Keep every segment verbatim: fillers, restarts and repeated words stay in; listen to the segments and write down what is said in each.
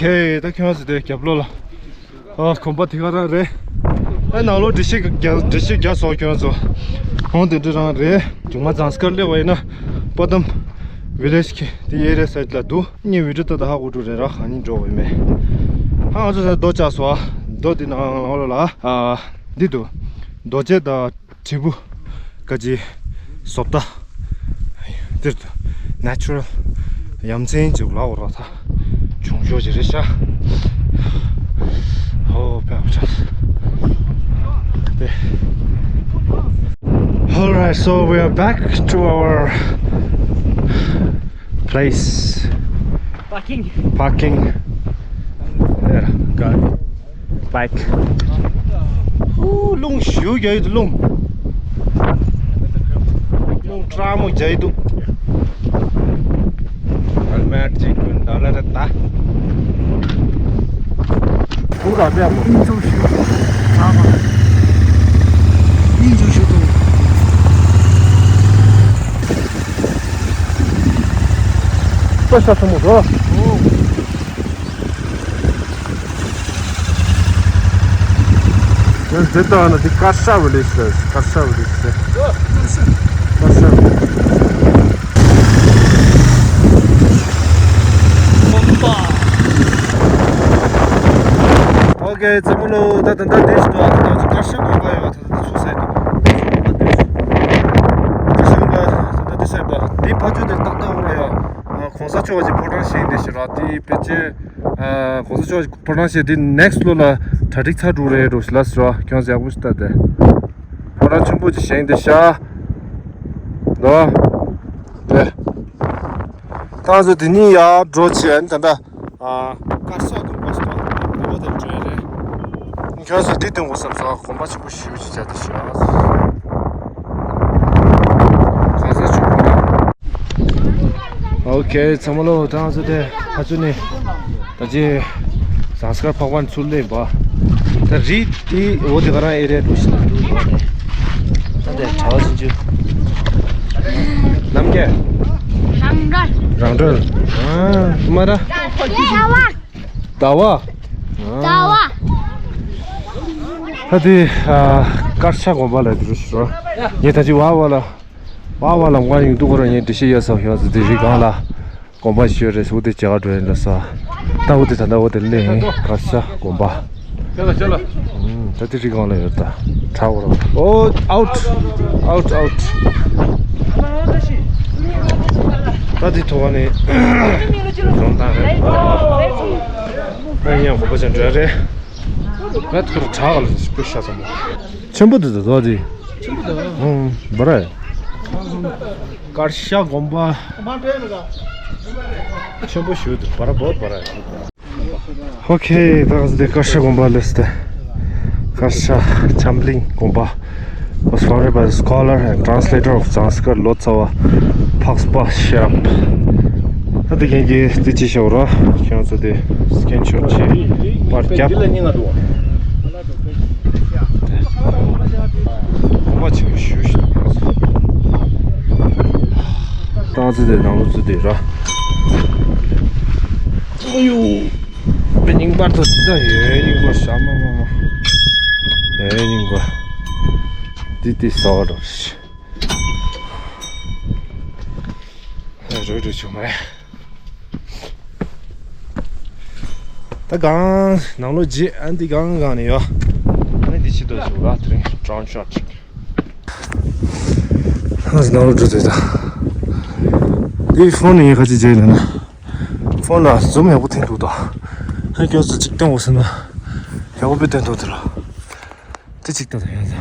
ཧེ། ད་ཁྱོད་ཚོ་དེ་རྒྱབ་ལོགས་ལ། ཨ། གོམ་པ་དེ་ག་རང་རེད། ཨ། ནང་ལོགས་འགྲེལ་བཤད་རྒྱག་འགྲེལ་བཤད་རྒྱག་སོང་། ཁྱོད་ཚོ་ཧོང་དེ་འདྲ་རང་རེད། རྒྱུ་མ་ཛང་སི་ཀར་སླེབས་པ་ཡིན་ན་པ་དམ་ཝི་ལེཇ་གི་དེ་ཨེ་རི་ཡ་སའིཌ་ལ་འདུག་ངས་བི་ཌི་ཡོ་ལྟ་ད་ཧ་གོ་འགྲོ་རེད། ར་གང་ཉིད་འགྲོ་བས་མེད། ཧ། ང་ཚོ་ས་རྡོ་བཅག་སོང་། ཨ། རྡོ་དེ་ནང་ལོགས་ལ། ཨ། འདི་འདུག་རྡོ་ཆས་དང་དྲིལ་བུ། ཀ་ཅི། བཟོ་ལྟ། འདིར་དུ་ནེ་ཅུ་རལ་ཡ་མཚན་ཅིག་ལ་འོ་ར་ད་བྱུང་ཤོག་ཅིག་རེད་ཤག་ཧོ། དཔེ་ཧ་ཅང་དེ། All right, so we are back to our place. Parking. Parking. Yeah, got it. Bike. ཨུ། རླུང་ཞེ་པོ་རྒྱག་གི་འདུག་རླུང་། རླུང་སྐྲག་མོ་རྒྱག་གི་འདུག་ཧེལ་མེཊ་ཅིག་ཀུན་ད་ལ་རེད་ད། ཁུག་ར་པས་མོ། ཨིན་ཚུགས་ཞུ། ཚ་མ། ཨིན་ཚུགས་ཞུ་དང་། པ་ས་ཐོ་མོ་རོ། ཨོ། འདི་ལྟ་ན་འདི་ཀར་ཤ་བི་ལེཇ་ཟེར། ཀར་ཤ་བི་ལེཇ་ཟེར། ཀར་ཤ་བི་ལེཇ། ཨོ་ཀེ། ཚང་མ་ལོ། ད་ད་ད་འདི་ཞིག་འདུག་ད་ཀར་ཤ་དགོན་པ་ཡོད། ད་ད་ཚུགས་ཟེར། ཀར་ཤ་དགོན་པ་ད་ད་འདི་ཟེར། ད་འདི་ཕ་ཆོས་དེ་ཏག་ཏག་འོ་ར་ཡོད། གོང་ས་མཆོག་གི་ཕོ་བྲང་ཞིག་འདི་ཞིག་ར། དེ་ཕལ་ཆེར། ཨ། གོང་ས་མཆོག་ཕོ་བྲང་ཞིག་འདི་ནེག་སི་ལོ་ལ་གྲ་སྒྲིག་ཚར་འགྲོ་རེད་འགྲོ་ཞིག་ལ་ཟེར་བ། ཁྱོད་ཡག་པོ་ཞིག་ལྟ་དེ། ཕོ་བྲང་ཆེན་པོ་ཅིག་བཞེངས་ཏེ་ཤག་འདུག་དེ། ད་ང་ཚོ་དེ་ནས་ཡར་འགྲོ་བྱས་ད་ལྟ། ཨ། ཀར་ཤ་དགོན་པ་ཞིག་འདུག་དེ་འགྲོ་ཡ་རེད། ཁྱོད་ཚོ་འདི་སྟོན་དགོས་བསམ་སོང་། དགོན་པ་ཆེན་པོ་ཞེ་པོ་ཅིག་བྱས་ཏེ་ཤག་གོང་ས་མཆོག་ཕོ་བྲང་། ཨོ་ཀེ། ཚང་མ་ལོ། ད་ང་ཚོ་དེ་ཕ་ཆུ་ནས་ད་ཅི་ཟངས་དཀར་འཕགས་པ་ཚུར་སླེབས་པ། ད་རི་དེ་འོ་དེ་ག་རང་ཨེ་རི་ཡ་འགྲོ་བཞིན་འདུག་ད་དེ་གྲྭ་བ་ཚུན་ཆོད་ནམ་རྒྱལ། རང་གྲོལ། རང་གྲོལ། ཨ། མ་ར། ཟླ་བ། ཟླ་བ། ཟླ་བ། ད་དེ། ཨ། ཀར་ཤ་དགོན་པ་ལ་འགྲོ་ཞུ་རོགས། ངས་ད་ཅི་བ་བ་ལ། བ་བ་ལ་མ་ཡིན་འདུག་ག་ར། ངས་འགྲེལ་བཤད་ཡོད་ས་ཡོད་ས་དེ་རི་སྒང་ལ་དགོན་པ་ཞིག་ཡོད་རེད་ཟེར། འོ་དེ་མཇལ་ག་འགྲོ་ཡིན་ལ་ས། ད་འོ་དེ་ད་ལྟ་འོ་དེ་སླེབས་ཡིན། ཀར་ཤ་དགོན་པ། ཨུམ། ད་དེ་རི་སྒང་ལ་ཡོད་ད། གྲྭ་འོ་ར། ཨོ། ཨའུཊ། ཨའུཊ། ཨའུཊ། ད་དེ་ཐོག་ནས་འགྲོ་སྟངས་རེད། ཨ་ཡང་དགོན་པ་ཅན་འགྲོ་ཡ་རེད། ང་ཐུར་གྲགས་ལ་སྤུ་ཤ་ཙམ། ཆེན་པོ་འདུག་ད་དོ་དེ། ཆེན་པོ་འདུག་ཨང་། འབར། ཀར་ཤ་དགོན་པ། ཆེན་པོ་ཞིག་འདུག་འབར་བོ་འབར། ཨོ་ཁེ། ད་ང་ཚོ་དེ་ཀར་ཤ་དགོན་པ་སླེབས་ཏེ། ཀར་ཤ་འཆམ་གླིང་དགོན་པ། was founded by the scholar and translator of Sanskrit Lotsawa Phakpa Sherab. ད་དེ་ཁྱེད་ཀྱིས་དེ་ཅི་ཤོག་ར། ཁྱེད་ཚོ་དེ་སི་ཀེན་ཤོག་ཅིག་པར་རྒྱབ། འདི་ལ་སྙིང་ང་འདུག་དགོན་པ་ཆེན་པོ་ཞེ་པོ་ཞིག་འདུག་ད་ང་ཚོ་དེ་ནང་ལོགས་ཚུད་དེ་ར། ཨ་ཡོ། དཔེ་རྙིང་པ་འདུག་ད་ཡོད་རྙིང་པ་ཤ་མ་མ་མ། ཡོད་རྙིང་པ། འདི་དེ་ཟ་བ་ར། རོ་རོ་ཆུ་མ། ད་གང་ནང་ལོགས་རྗེས་ཨ་འདི་གང་གང་ནས་ཡོད། ཨ་ནི་འདི་ཕྱི་དོ་ཞུ་ར། དེ་རིང་ཌོན་ཤོ་ཊི་ཅིག་ཨ་ནི་ནང་ལོགས་འགྲོ་དེ་ད། འདི་ཕོན་ནས་ཡིན་ཁ་ཅིག་རྗེས་ལ་ན། ཕོན་ལ་ཛུམ་ཡག་པོ་འཐེན་འདུག་ད། ཨ་ནི་ཁྱོད་ཚོ་གཅིག་སྟོན་དགོས་ཟེར་ན། ཡག་པོ་དཔེ་སྟོན་ཐུབ་དེ་ར། དེ་གཅིག་ལྟ་དང་ཡང་དང་།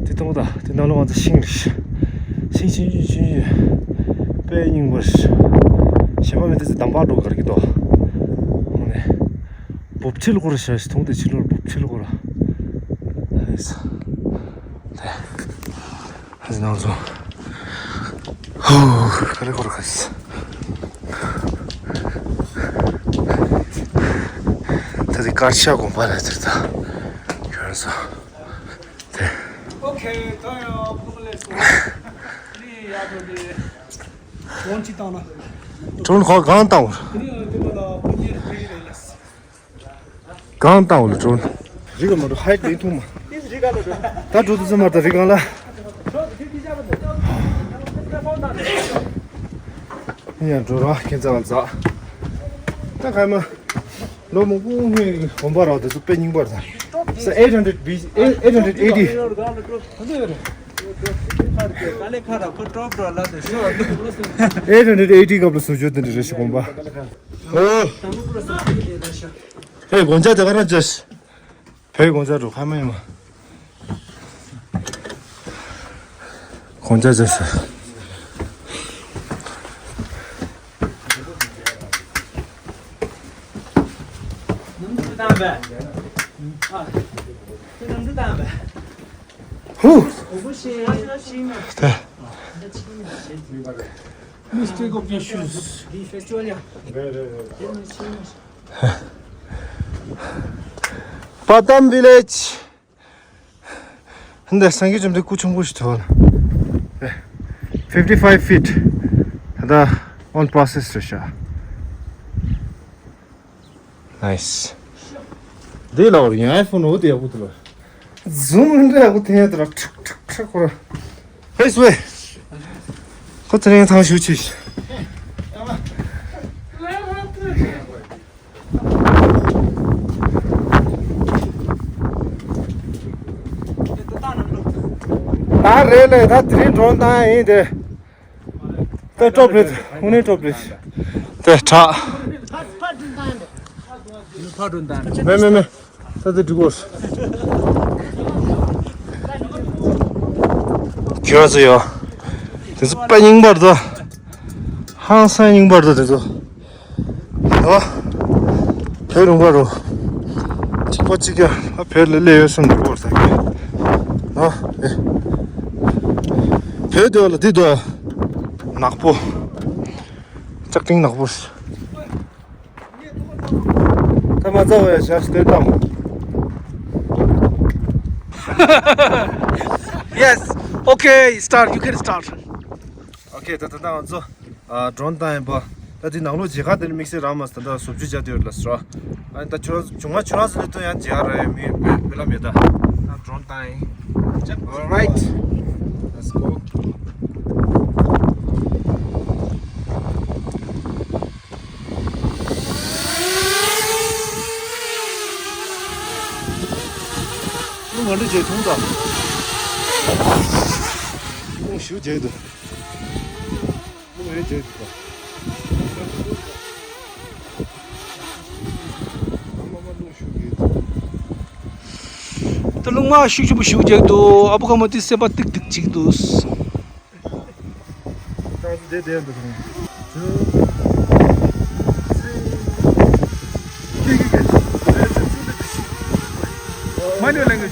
དེ་གཏོང་དང་དེ་ནང་ལོགས་ང་ཚོ་ཤིང་རེད། ཤིང་ཤིང་ཤིང་ཤིང་ཤིང་། དཔེ་རྙིང་པ་རེད། གཞན་པ་མི་དེ་ཚོ་འདམ་བག་འགྲོ་གར་གྱི་འདུག་ཧོ་ནས། འབུབ་ཆེ་ལ་སྐོར་ཞག་ཞིག་མཐོང་དེ་ཕྱི་ལོར་འབུབ་ཆེ་ལ་སྐོར། ཨེ་ས། དེ། ཨ་ནང་ཚོ། ཧོ། ག་རེ་གོ་ར་ཁ་སི། ད་དེ་ཀར་ཤ་དགོན་པ་ལ་ཚེར་ད། ཁྱོད་རང་ཚོ། དེ། ཨོ་ཁེ། ད་ཡང་ཕུག་ལེ་སོ། ནི་ཡ་དོ་དེ། གོང་ཅི་བཏང་ན། གྲོན་ཁོ་གང་བཏང་བ། དེ་ནི་ཨ་དེ་མ་ལ་ཕུག་ཉེར་ཕུག་གང་བཏང་བ་ལ་འགྲོ། རི་ག་མ་འགྲོ། ཧའེ་ཊི་ལ་ཐུང་མ། ད་འགྲོ་དུས་ཙམ་མ་ད་རི་གང་ལ། ཡང་འགྲོ་ར་ཁྱེད་ཚ་བ་ཛ། ད་ག་མ། ལོ་མང་པོ་སྔོན་གྱི་དགོན་པ་ར་དེ་ཚོ་དཔེ་རྙིང་པ་རེད། ད་ས་eight hundred B C, eight hundred A D. eight hundred A D སྐབས་ལ་བཟོ་བཅོས་དེ་འདྲ་རེད་ཤག་དགོན་པ། ཨོ། ཧེ་དགོན་ཆ་དེ་ག་རང་བཅས། བོད་དགོན་ཆ་འགྲོ་ཁ་མ་ཡིན་མ། དགོན་ཆ་བཅས་ཟེར། ཧུ། Mistake of your shoes. Padam village. འདི་སངས་རྒྱས་བཅོམ་ལྡན་སྐུ་ཆེན་པོ་ཞིག་ཐོན། fifty five feet. ད་on process རེད་ཤག Nice. འདི་ལ་བར་ཡང་ཨའི་ཕོན་འོ་དེ་ཡག་པོ་འདུག་ལ། ཛུམ་འདྲ་ཡག་པོ་ཐེན་ཡ་དེ་ལ་ཁྲག་ཁྲག་ཁྲག་ཁོ་ར། ཧེ་སུའེ། ཁོ་ཚེ་རིང་ཐང་ཞུ་ཆེ། ད་རེད་ལས་ད་དེ་རིང་འགྲོ་སྟངས་ཡིན་ཏེ། ད་སྤྲོ་པོ་རེད། དངོས་གནས་སྤྲོ་པོ་རེད། དེ་དྲག་མེ་མེ་མེ། ད་དེ་འགྲིག་གོ། ཁྱོད་ཚོ་ཡོ། དེ་ཚོ་དཔེ་རྙིང་པ་རེད་ད། ཧང་སང་རྙིང་པ་རེད་ད་དེ་ཚོ། ཨ། བོད་ལུང་པ་རུ། གཅིག་པ་གཅིག་ཀྱང་ཨ་བོད་ལ་སླེབས་ཡོད་བསམ་འགྲོ་བར་ཐག་གི། ཨ། ཨེ། བོད་དེ་བ་ལ་འདི་དུ། ནག་པོ། ལྕགས་ཀྲིང་ནག་པོ། ད་མ་ཚ་བ་ཡ་ཤ་སྟོད་དམ། Yes. Okay, start. You can start. Okay, ད་ད་ད་ང་ཚོ། ཨ། ཌོན་བཏང་ཡིན་པ། ད་དེ་ནང་ལོགས་མཇལ་ཁ་དེ་ནི་དམིགས་བསལ་རང་མ་ཟད་ད་བཟོ་བཅོས་བྱ་དེ་ཡོད་ལ་ཟེར་བ། ཨ་ནི་ད་ཁྱོད་རང་བྱུང་ང་ཁྱོད་རང་ཚོ་ལས་དོན་ཡང་མཇལ་ཁ་ར་ཡ་མི་མི་མི་ལ་མེད་ད། ད་ཌོན་བཏང་ཡིན། Alright. Let's go. ང་འདྲ་བྱས་མཐོང་དང་། ཁོང་ཞུ་བྱས་འདུག་རླུང་ཡོད་ཅེས་དུས་ད། ད་རླུང་མ་ཤུགས་ཆེན་པོ་ཞུགས་རྒྱག་འདུག་ཨ་བུ་ཁ་མ་དེ་སེམས་པ་ཏིག་ཏིག་ཅིག་འདུག་ད་དེ་དེ་འདུག་མ་ཉོ་ལེན་གི་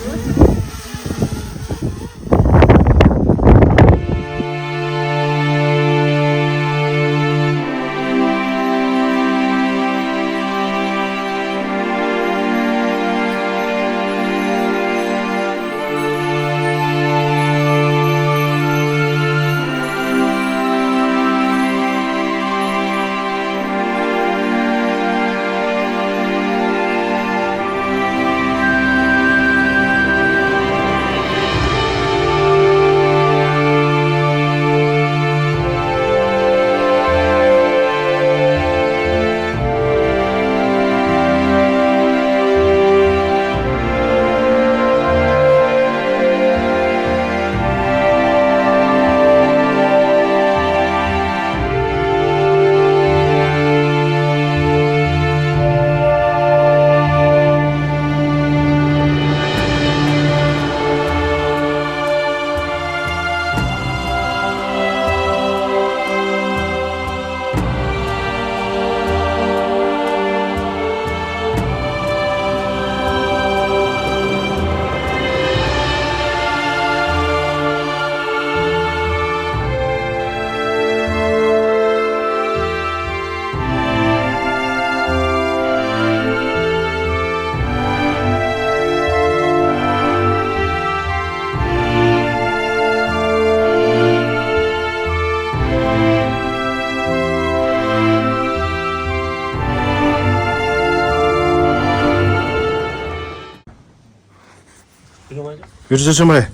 ཡུལ་ཆུ་ཆུ་མ་རེད།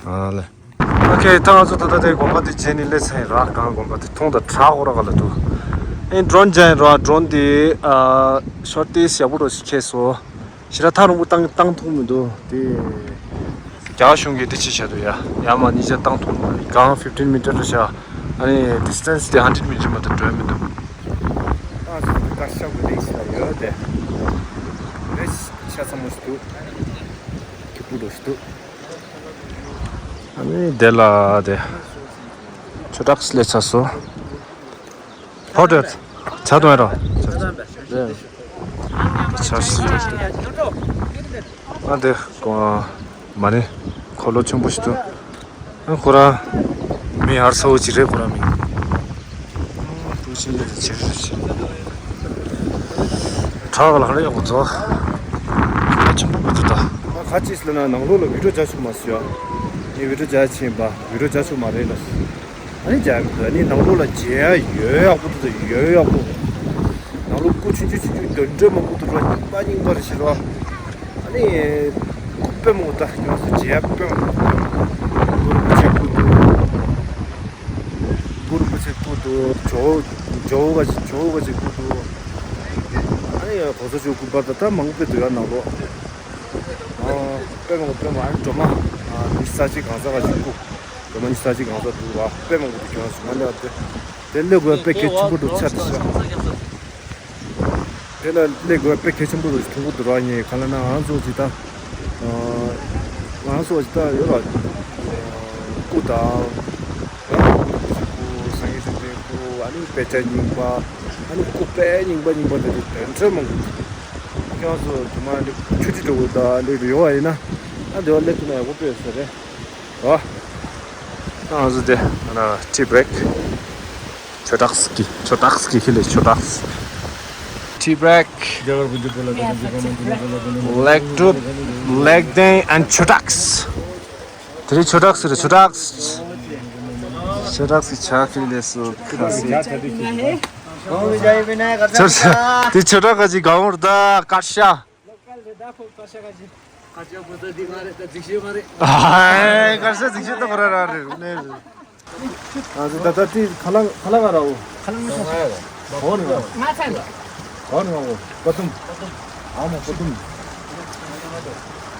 ཨ་ལེ། ཨོ་ཁེ། ད་ང་ཚོ་ད་ལྟ་དེ་དགོན་པ་དེ་མཇལ་ནས་སླེབས་ཚར་ཡིན་ར། གང་དགོན་པ་དེ་མཐོང་དང་བྲག་ཧོ་ར་ག་ལ་འདུག་ཨེ་ཌོན་མཇལ་ཡིན་ར། ཌོན་དེ་ཨ་ཤོར་ཏེ་ཡག་པོ་འགྲོ་ཞིག་ཁེལ་སོང་། ཞེ་དྲག་ཐག་རིང་པོ་བཏང་བཏང་ཐུབ་མི་འདུག་དེ་རྒྱ་གཞུང་གིས་འདི་ཅི་བྱ་འདུག་ཡ། ཡ་མ་ནི་ཅ་བཏང་ཐུབ་མ་རེད། གང་ཕིབ་ཊིན་མི་ཊར་རེད་ཤག་ཨ་ནི་ཌི་སི་ཊན་སི་དེ་ཧན་ཌེ་རེཌ་མི་ཊར་མ་གཏོགས་འགྲོ་མི་འདུག་ཨ་ཙི་ཀ་ཤ་གུ་དེ་ཤ་ཡོད་དེ། རེ་ཤ་ཚ་མོ་ཞིག་འདུག་སྐྱིད་པོ་འདྲ་ཞིག་འདུག་ཨ་ནི་དེ་ལ་དེ་ཆུ་ཊག་སི་སླེབས་ཚར་སོང་། ཕོ་ཊེ་ཆ་དོན་རོ། ཆ་སི་ཨ་དེ་མ་ནི་འཁོར་ལོ་ཆེན་པོ་ཞིག་འདུག་ཨ་ཁོ་རང་མི་ཧར་ས་བོ་ཅིག་རེད། ཁོ་རང་མི་ཀྲུའུ་ཅིན་ལས་ཀྱི་ཕྱིར་ཕྱིན། བྲག་ལ་ཧ་ལས་ཡག་པོ་འདུག་ཆེན་པོ་མི་འདུག་ད། ཁ་ཅིག་ལ་ན་ནང་ལོགས་ལ་བི་ཌིའོ་རྒྱག་ཆོག་མ་ཟེར་ཡ། ངས་བི་ཌིའོ་རྒྱག་ཕྱིན་པ་བི་ཌིའོ་རྒྱག་ཆོག་མ་རེད་ལ། ཨ་ནི་རྒྱག་མི་འདུག་ཨ་ནི་ནང་ལོགས་ལ་མཇལ་ཡ་ཡོད་ཡག་པོ་འདུག་ཡོད་ཡག་པོ། ནང་ལོགས་སྐུ་ཆུང་ཆུང་ཆུང་ཆུང་འདོན་འདྲ་མང་པོ་འདུག་ར། རྙིང་པ་རྙིང་པ་རེད་ཤག་ར། ཨ་ནི་སྐུ་དཔེ་མང་པོ་ད་ཁྱོད་ཚོ་མཇལ་ཡ་དཔེ་མང་པོ་འདུག་གུ་རུ་རིན་པོ་ཆེ་སྐུ་འདུག་གུ་རུ་རིན་པོ་ཆེ་སྐུ་འདུག་ཇོ་བོ་ཇོ་བོ་ག་ཅིག་ཇོ་བོ་ག་ཅིག་སྐུ་འདུག་ཨ་ནི་གོང་ས་མཆོག་སྐུ་པར་ད་ལྟ་མང་པོ་འདུག་ཡ་ནང་ལོགས། ཨ་དཔེ་མང་པོ་དཔེ་མང་། ཨ་ནི་སྒྲོལ་མ་ཨ་ནི་ས་གཅིག་གང་ས་ག་ཅིག་སྐུ། སྒྲོལ་མ་ནི་ས་གཅིག་གང་ས་འདུག་བ། དཔེ་མང་པོ་འདུག་ཁྱོད་ཚོ་མ་ལས་དེ་དེ་སླེབས་དགོས་དཔེ་གལ་ཆེན་པོ་འདུག་ཆ་དེ་ཤ། དེ་ལ་སླེབས་དགོས་དཔེ་གལ་ཆེན་པོ་འདུག་མཐོང་གི་འདུག་ར། ངས་ག་ལ་ན་ང་ཚོ་ཅི་ད་ང་ཚོ་ཅི་ད་ཡོད་ལ་སྐུ་དང་། སྐུ་སངས་རྒྱས་བཅོམ་ལྡན་སྐུ། ཨ་ནི་དཔེ་ཆ་རྙིང་པ། ཨ་ནི་སྐུ་དཔེ་རྙིང་པ་རྙིང་པ་དེ་ཚོ་དོན་འཕྲོད་མང་པོ་འདུག་ཁྱེད་རང་ཚོ་དུ་མ་འདི་ཆུ་ཆུ་འགྲོ་དགོས་ད་འདི་ཡོད་བ་ཡིན་ན། ཨ་འདི་བ་སླེབས་ཐུབ་ན་ཡག་པོ་དཔེ་བཟོ་རེད། ཨ། ང་ཚོ་དེ་ཨ་ན་tea break. ཆུ་ཊག་སི་གི་ཆུ་ཊག་སི་གི་ཁི་ལེ་ཆུ་ཊག་སི། Tea break. Leg group, leg day and ཆུ་ཊག་སི། དེ་རིང་ཆུ་ཊག་སི་རེད། ཆུ་ཊག་སི། ཆུ་ཊག་སི་ཆ་ཁི་ལེ་སུ་ཁ་སི། ཆུ་དེ་ཆུ་ཊག་ག་ཅི་གང་བར་ད་ཀར་ཤ། ཨ་ཧའི། གར་ས་ཟིག་ཤེས་ཏོག་ར་ར་རེ་རུ་ནེ་རེ། ཨ་ཟི་ད་ད་ཏི་ཁ་ལ་ཁ་ལ་ག་ར་འོ། ཁ་ལ་ང་ས། འོ་ནི་ང་འོ། ང་ཚ་ལ། འོ་ནི་ང་འོ། པ་ཏུམ། ཨ་མོ་པ་ཏུམ།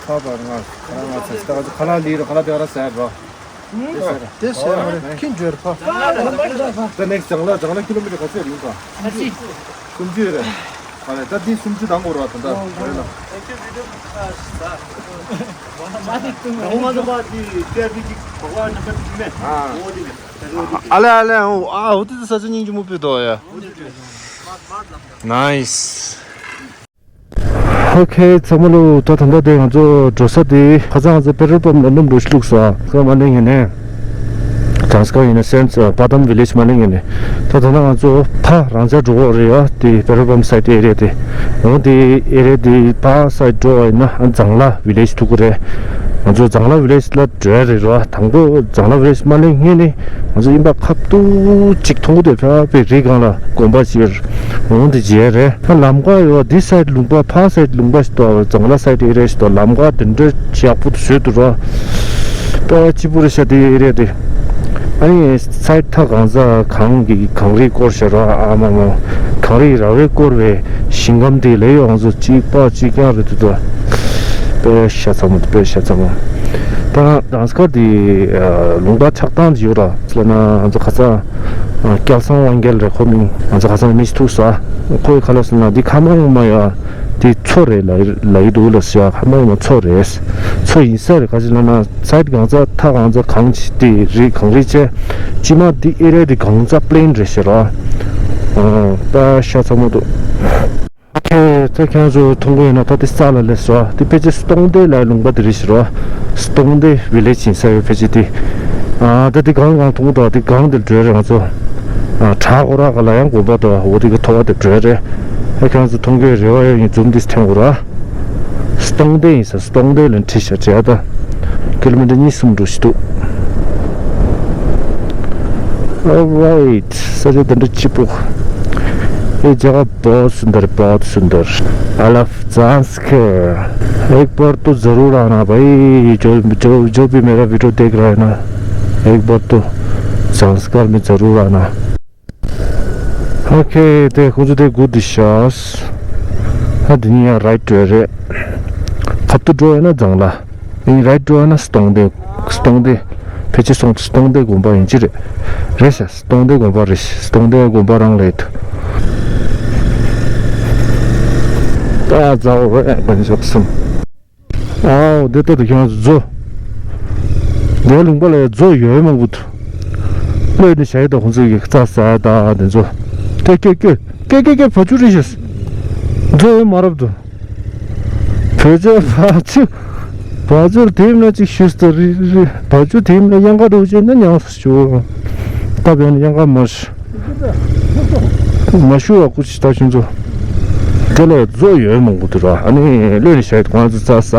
ཁ་པ་ང་ཁ་ལ་ང་ཚ་ད་ཁ་ལ་ལི་ར་ཁ་ལ་དེ་ག་ར་ས་ར། དེ་ས་ར་ཁིན་ཇོར་ཕ། ད་ནེགསི་ཇང་ལ་ཇང་ལ་ཀི་ལོ་མི་ཊར་ག་ཚོད་ཡིན་ག། སུམ་ཅུ་རེད། ཨ་ལས་ད་འདི་སུམ་ཅུ་དང་པོ་ར་ད་ད་རེད་ལ། ཨ་ལས་ཨ་ལས་ཨོ་ཨ་ཨོ་དེ་ས་ཆ་སྙིང་རྗེ་མོ་སྤོས་འདུག་ཡ། ནའིསི། ཨོ་ཁེ་ཚང་མ་ལོ། ད་ད་ལྟ་དེ་ང་ཚོ་འགྲོ་ས་དེ་ཁ་སང་ང་ཚོ་པེ་ཊོལ་པམ་ལ་སྣུམ་འགྲོ་ཞིག་བླུགས་སོང་། ཁ་མ་ལེན་ཡིན་ནས། གྲངས་ཀ་ཡིན་ན་སེམས་པ་དམ་བི་ལེ་ཇི་མ་ལེན་ཡིན་ནས། ད་ད་ལྟ་ང་ཚོ་ཕ་རང་ཅག་འགྲོ་འོ་རེད་ཡ། དེ་པེ་ཊོལ་པམ་སའིད་ཨེ་རི་ཡ་དེ། འོང་དེ་ཨེ་རི་ཡ་དེ་ཕ་སའིད་འགྲོ་བ་ཡིན་ན་ཨ་ཛང་ལ་བི་ལེ་ཇི་ཐུག་གི་རེད། ང་ཚོ་ཛང་ལ་བི་ལེ་ཇི་ལ་འགྲོ་ཡ་རེད་རོ། དང་པོ་ཛང་ལ་བི་ལེ་ཇི་མ་སླེབས་སྔོན་ནས་ང་ཚོ་ཨིན་པ་ཁབ་ཏུ་གཅིག་མཐོང་གི་འདུག་ཕ་བའི་རི་སྒང་ལ་དགོན་པ་ཅིག་ཡོད་རེད། འོང་དེ་མཇལ་རེད། ད་ལམ་ཁ་ཡོད་འདི་སའིད་ལུང་པ་ཕ་སའིད་ལུང་པ་ཞིག་འདུག་ཛང་ལ་སའིད་ཨེ་རི་ཡ་ཞིག་འདུག་ལམ་ཁ་དེ་འདྲ་ཡག་པོ་བཟོས་འདུག་རོ། ད་སྐྱིད་པོ་རེད་ཤག་དེ་ཨེ་རི་ཡ་དེ། ཨ་ནི་སའིད་མཐའ་གང་ས་གངས་ཀྱི་གངས་རིས་བསྐོར་ཤག་རོ། ཨ་མ་མོ། གངས་རིས་ར་བས་བསྐོར་བའི་ཞིང་ཁམས་དེ་ལས་ཡོངས་སུ་གཅིག་པ་གཅིག་རྐྱང་རེད་འདུག་དཔེ་ཤ་ཚ་མོ། དཔེ་ཤ་ཚ་མོ། ད་ཌང་སི་ཀར་དེ་ལུང་པ་ཆགས་སྟངས་ཅིག་ཡོད་ར། ལབ་ན་ང་ཚོ་ཁ་སང་སྐལ་བཟང་དབང་རྒྱལ་རེད་ཁོ་མིང་། ང་ཚོ་ཁ་སང་མི་ཞིག་ཐུག་ས། ཁོའི་ཁ་ལ་སོང་ན་འདི་ཁ་མ་ཡོང་མ་ཡོད། དེ་མཚོ་རེད་ལ་ལ་ཡི་འདུག་ལ་ཟེར་ཡ། ཁ་མ་ཡོང་མ་མཚོ་རེད། མཚོ་ཡིན་ས་རེད། ག་ཅི་ལབ་ན་སའིད་གང་ཚ་མཐའ་གང་ཚ་གངས་ཅིག་དེ་རི་གངས་རི་བཅས་ཅི་མ་འདི་ཨེ་རི་ཡ་འདི་གང་ཚ་པི་ལེན་རེད་ཟེར་རོ། ཨོ་ད་ཤ་ཚ་མོ་འདུག་ཨོ་ཁེ། ད་ཁྱེད་ཚོ་མཐོང་གི་ཡོད་ན་ད་དེ་ས་ལ་སླེབས་སོ། དེ་ཕལ་ཆེར་སྟོང་སྡེ་ལ་ལུང་པ་དེ་རེད་ཟེར་རོ། སྟོང་སྡེ་བི་ལེ་ཇི་ཡིན་ས་ཡོད་ཕལ་ཆེར་དེ། ཨ་ད་དེ་གང་གང་མཐོང་གི་འདུག་དེ་གང་དེར་འགྲོ་རེད་ང་ཚོ། ཨ་བྲག་ཧོ་ར་ག་ལ་ཡང་དགོན་པ་འདུག་འོ་དེ་གི་ཐོག་དེར་འགྲོ་རེད། ཨ་ཁྱེད་ཚོ་མཐོང་གི་རེ་བ་ཡོད་ཡིན་ཛུམ་དེ་འཐེན་དགོས་ར། སྟོང་སྡེ་ཡིན་ས། སྟོང་སྡེ་ལ་འཁྲིད་ཤག་བྱས་ད། ཀི་ལོ་མི་ཊར་གཉིས་གསུམ་འགྲོ་ཞིག་འདུག Alright. ས་ཆ་དེ་འདྲ་སྐྱིད་པོ། ये जगह बहुत सुंदर, बहुत सुंदर। I love Zanskar। एक बार तो ज़रूर आना भाई, जो, जो, जो भी मेरा वीडियो देख रहा है ना, एक बार तो ज़ांस्कर में ज़रूर आना। ཨོ་ཁེ། དེ་ཁོང་ཚོ་དེ་སྒུག་བསྡད་ཤག་ཨ་དེ་ནི་ཡང་རའིཊ་འགྲོ་ཡ་རེད། ཁ་ཐུག་འགྲོ་ཡ་ན་ཛང་ལ། ཨིན་རའིཊ་འགྲོ་ཡ་ན་སྟོང་སྡེ། སྟོང་སྡེ། ཕལ་ཆེར་སྟོང་སྟོང་སྡེ་དགོན་པ་ཡིན་གྱི་རེད། རེད་ཤག་སྟོང་སྡེ་དགོན་པ་རེད་ཤག་སྟོང་སྡེ་དགོན་པ་རང་ལ་ཡོད། ད་ཛའོ་རེད་པན་ཞོག་སམ། ཨའོ་འདི་ལྟ་དུ་ཁྱོད་རྫོ། འདི་ལུང་པ་ལ་རྫོ་ཡོད་མང་པོ་འདུག་བློས་ནི་བྱས་ད་ཁོང་ཚོས་ཀྱི་རྩྭ་ཟ་ད་འདི་ཚོ། ཀྱེ་ཀྱེ་ཀྱེ་ཀྱེ་ཀྱེ་ཀྱེ་བ་ཅུ་རེད་ཤག་རྫོ་ཡོད་མ་རབས་འདུག་བོད་ཆས་བ་ཅུ། བ་ཅུར་དེམ་ལ་ཅིག་ཞུས་ཏེ་རི་རི་བ་ཅུ་དེམ་ལ་གཡང་ཁ་འགྲོ་བྱས་ན་ཉང་ས་ཞུ། ད་བས་ན་གཡང་ཁ་མར་ཞུ། མ་ཞུ་བ་ཀུ་ཅི་ད་ཤུན་ཚོ། དེ་ལ་རྫོ་ཡོད་མང་པོ་འདུག་ར། ཨ་ནི་བློས་ནི་བྱས་ཁོང་ཚོ་རྩྭ་ཟ།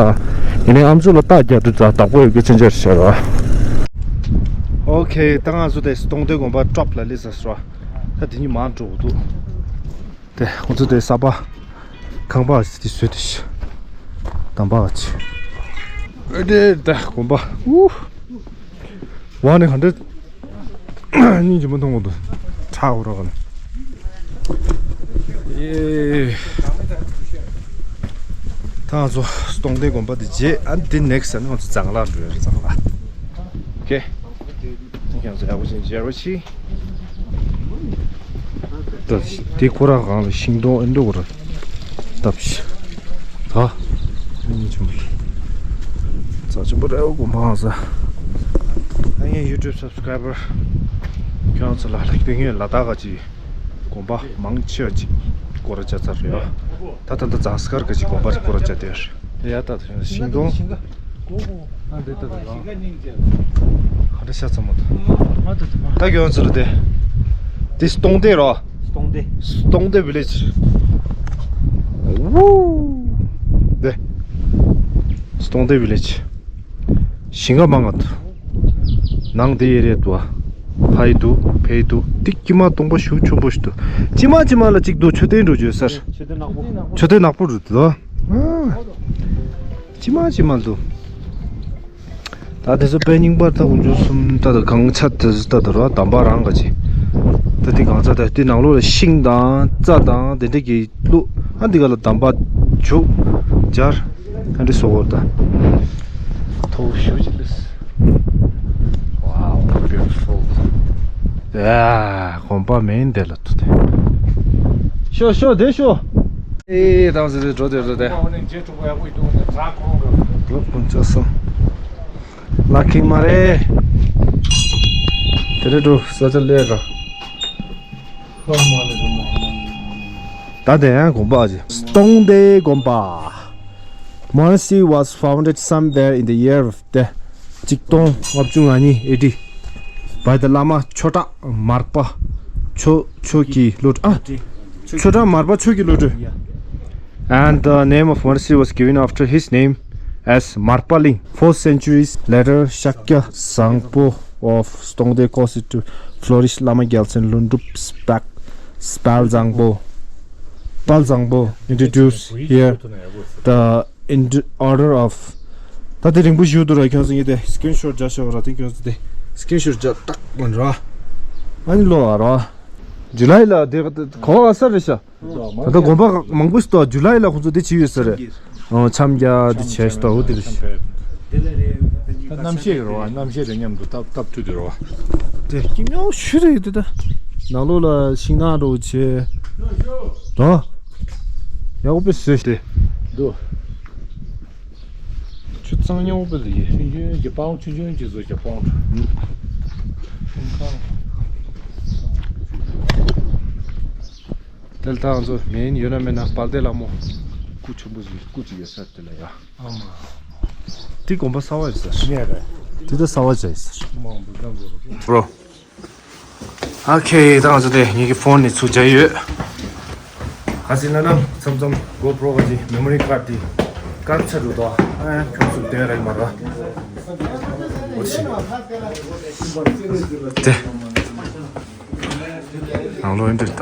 ཡིན་ནའི་ཨམ་ཅོག་ལ་རྟགས་རྒྱག་དུས་རྩྭ་བདག་པོ་ཡོད་དགེ་ཚན་ཆར་ཤར་བ། ཨོ་ཁེ། ད་ང་ཚོ་དེ་སྟོང་སྡེ་དགོན་པ་ཊོབ་ལ་སླེབས་ཚར་སོང་། ད་དེ་གཉིས་མར་འགྲོ་དགོས་འདུག་དེ་ཁོང་ཚོ་དེ་ས་པ་ཁང་པ་ཅིག་དེ་བཟོས་ཏེ་ཤི། དམ་པ་ཅིག་ཨེ་དེ་ད་དགོན་པ། ཨུ། ཝ་ནི་ག་འདྲ་སྙིང་རྗེ་མོ་མཐོང་གི་འདུག་ཁྲག་འོ་ར་ག་ལ། ཨེ། ད་ང་ཚོ་སྟོང་སྡེ་དགོན་པ་དེ་རྗེས་ཨ་འདི་ནེག་སི་ཨ་ནི་ང་ཚོ་ཛང་ལ་འགྲོ་ཡ་རེད། ཛང་ལ། ཨོ་ཁེ། ཁྱེད་ཚོ་ཡག་པོ་བྱེད་རྗེས་རོ་ཆི། ད་དེ་ཁོ་ར་གང་ལ་ཤིང་སྡོང་ཨེ་འདྲ་ཁོ་ར་བཏབ་ཤི། ད་ཉིན་ཆུང་ཙག་ཆུང་པོ་རེ་བ་དགོན་པ་ཧང་ས། ད་ངའི་ཡུ་ཊུབ་སབ་སི་ཀ་རའི་བར་ཁྱོད་ཚོ་ལ་ལ་དེ་ངའི་ལ་དྭགས་ཀ་ཅིག་དགོན་པ་མང་ཆེ་བ་ཅིག་སྐོར་ར་བྱ་ཚར་རེད། ད་ད་ལྟ་ཛང་སི་ཀར་ག་ཅིག་དགོན་པ་ཅིག་སྐོར་ར་བྱ་དེ་རེད། ཡ་ད་ཤིང་སྡོང་། ཨ་འདི་ལྟ་དང་། ག་འདྲ་ཤ་ཚ་མོ་དང་། ང་དང་དེ་མ། ད་གྱོན་ཚུལ་དེ། འདི་སྟོང་སྡེ་རོ། སྟོང་སྡེ། སྟོང་སྡེ་བི་ལེཇ། ཝུ། འདི། སྟོང་སྡེ་བི་ལེཇ། ཞིང་ཁ་མང་ང་འདུག་ནང་དེ་ཡེ་རེད་འདུག་ཕ་ཡི་འདུག་ཕ་ཡི་འདུག་འདི་ཀྱི་མ་སྟོང་པ་ཞུ་ཆུང་པོ་ཞིག་འདུག་ཅི་མ་ཅི་མ་ལ་གཅིག་འདུག་མཆོད་རྟེན་འགྲོ་རྒྱུ་ཟེར། མཆོད་རྟེན་ནག་པོ། མཆོད་རྟེན་ནག་པོ་རུ་འདུག་ཅི་མ་ཅི་མ་འདུག་ད་དེ་ཚོ་དཔེ་རྙིང་པ་ད་དགུ་བཅུ་གསུམ་ད་ད་གང་ཆ་དེ་ཚོ་ད་ད་ར་དམ་པ་རང་ག་ཅི། ད་དེ་གང་ཚ་ད་དེ་ནང་ལོགས་ལ་ཤིང་དང་རྩྭ་དང་དེ་འདྲ་གི་བླུགས། ཨ་འདི་ག་ལ་དམ་པ་བྱུག་སྦྱར་ཨ་འདྲ་བཟོ་གོ་ད། ཐོག་ཞུ་ཅི་ལེས། Wow, beautiful. ཡ། དགོན་པ་མིན་དེ་ལ་ཐུག་སྟེ། ཤོ་ཤོ་དེ་ཤོ། ཨེ་དང་ཟེར་ཏེ་འགྲོ་དེ་འགྲོ་དེ། ལོ་ཀུན་ཅོ་སོང་། ལ་ཁིང་མ་རེད། དེ་རེད་འགྲོ་ས་ཆ་ལས་ར། ད་དེ་ཡང་དགོན་པ་ཅི། སྟོང་སྡེ་དགོན་པ། Varanasi was founded somewhere in the year of the གཅིག་སྟོང་ལྔ་བཅུ་ང་གཉིས་ཨེ་ཌི་by the Lama ཆོས་གྲགས་མར་པ་ཆོས་ཆོས་ཀྱི་བློ་གྲོས། ཨ། ཆོས་གྲགས་མར་པ་ཆོས་ཀྱི་བློ་གྲོས། And the name of Varanasi was given after his name as Marpaling. Four centuries later, Shakya Zangpo of Stongde caused it to flourish. Lama Gyaltsen Lhundup Spak Spal Zangpo, Pal Zangpo introduced here the in order of. ད་དེ་རིང་པོ་ཞུ་འདུག་ར། ཁྱོད་ཚོ་ངས་དེ་སི་ཀི་རིན་ཤོཊ་རྒྱག་ཤོག་ར། དེ་ཁྱོད་ཚོ་དེ་སི་ཀི་རིན་ཤོཊ་རྒྱག་ཏག་མ་ར། ཨ་ནི་ལོ་ཨ་ར། ཇུ་ལའི་ལ་དེ་གོ་ཨ་ས་རེད་ཤག་ད་ལྟ་དགོན་པ་མང་པོ་ཞིག་འདུག་ཇུ་ལའི་ལ་ཁོང་ཚོ་དེ་བྱས་ཡོད་ས་རེད། ཨོ་འཆམ་རྒྱག་དེ་བྱས་ཤག་འོ་དེ་རེད་ཤག་ད་གནམ་གཤིས་རེད་བ། གནམ་གཤིས་དང་མཉམ་དུ་སྟབས་སྟབས་བསྟུན་དེ་རེད་བ། དེ་སྐྱིད་ཉོག་ཤུ་རེད་དེ། ད་ནང་ལོགས་ལ་ཤིང་ནགས་འདྲ་བོ་བྱས། ད་ཡག་པོ་དཔེ་བཟོས་ཏེ་འདུག་ཆུ་གཙང་ཉོག་པོ་དེ་ཡིན། ཆུང་ཆུང་གི་སྤང་ཆུང་ཆུང་གི་བཟོས་ཀྱི་སྤང་ཁང་། དེ་ལ་ད་ང་ཚོ་མིན་ཡོད་ན་མེད་ན་དཔལ་ལྡན་ལྷ་མོ་སྐུ་ཆེན་པོ་ཞིག་སྐུ་གཅིག་ཡོད་ས་དེ་ལ་ཡ། ཨ་མ། དེ་དགོན་པ་གསར་པ་ཡིན་ས་རེད། དེ་ད་གསར་པ་ཅིག་ཡིན་ས་རེད། པྲོ། ཨོ་ཁེ། ད་ང་ཚོ་དེ་ངེད་ཀྱི་ཕོན་ནས་ཚུར་བརྒྱབ་ཡོད། ག་ཟེར་ན་ནམ་མཚམས་མཚམས་གོ་པྲོ་ག་ཅིག་མེ་མོ་རི་ཁཌ་དེ་དཀར་ཆ་འགྲོ་དོ། ཨ་ཁྱོད་ཚོ་དེ་རེད་མ་ར། འོ་ཤི། དེ། ནང་ལོགས་འདིར་ད།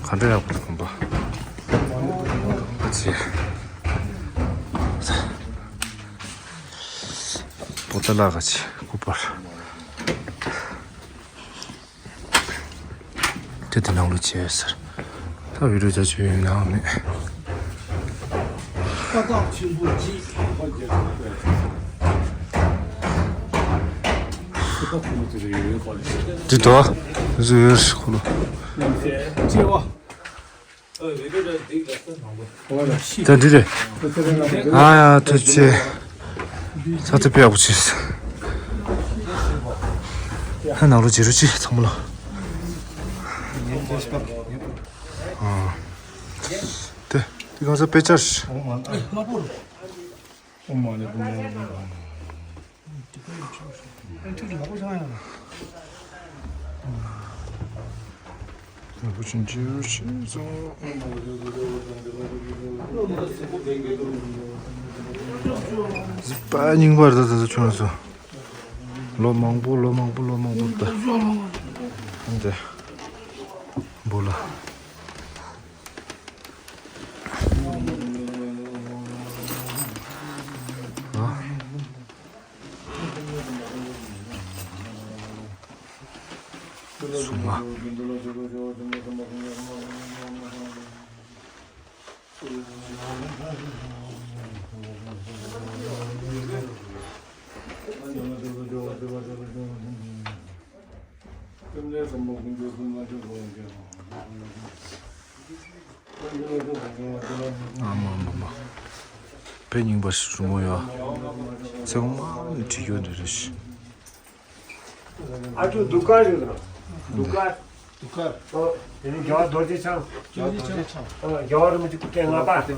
ག་ ག་འདྲ་ཡག་པོ་འདུག་གམ་པ། ཨ་ཙི། པོ་ཏ་ལ་ག་ཅི་སྐུ་པར། དེ་དེ་ནང་ལོ་བྱས་ཟེར། ད་བི་ཌིའོ་རྒྱ་ཆེ་ཡོད་ནའང་མེད། དཔའ་རྟགས་ཆེན་པོ་གཅིག་ཧམ་པ་རྒྱལ་ཁབ་པའི་ཁོ་ཐག་ཁོ་ནི་དེ་རེ་ཡོད་པ་རེད། འདི་དོ། འདི་ཚོ་ཡོད་ཁོ་ལོ། ཡང་སེ་སྐྱེ་བ། ད་འདི་རེད། ཨ་ཡ་ཐུགས་རྗེ་ཆེ། ས་ཚིགས་དཔེ་ཡག་པོ་བྱས། ཧ་ནང་ལོ་བྱེད་རོགས་ཅི་ཚང་མ་ལོ། ཨ། དེ་དེ་གང་ས་དཔེ་ཆ་རེད། པ་རྙིང་པར་ད་ད་ད་ཁྱོད་ཚོ། ལོ་མང་པོ་ལོ་མང་པོ་ལོ་མང་པོ་ད། འདི། འབུ་ལ། ཨ། སུ་མ། ཨ་མ་མ་མ། དཔེ་རྙིང་པ་ཞིག་རུ་མོ་ཡོད། ཚེ་དབང་མ་ནི་བྲིས་རྒྱུ་འདི་རེད་ཤི། ཨ་ཅོ་དུ་ཀར་རེད་ལ། དུ་ཀར། དུ་ཀར། ཨོ། དེ་ནི་རྒྱལ་བ་རྡོ་རྗེ་འཆང་། རྒྱལ་བ་རྡོ་རྗེ་འཆང་། ཨོ། རྒྱལ་བ་རིན་པོ་ཆེ་སྐུ་ཕྲེང་ལྔ་པ། སྐུ་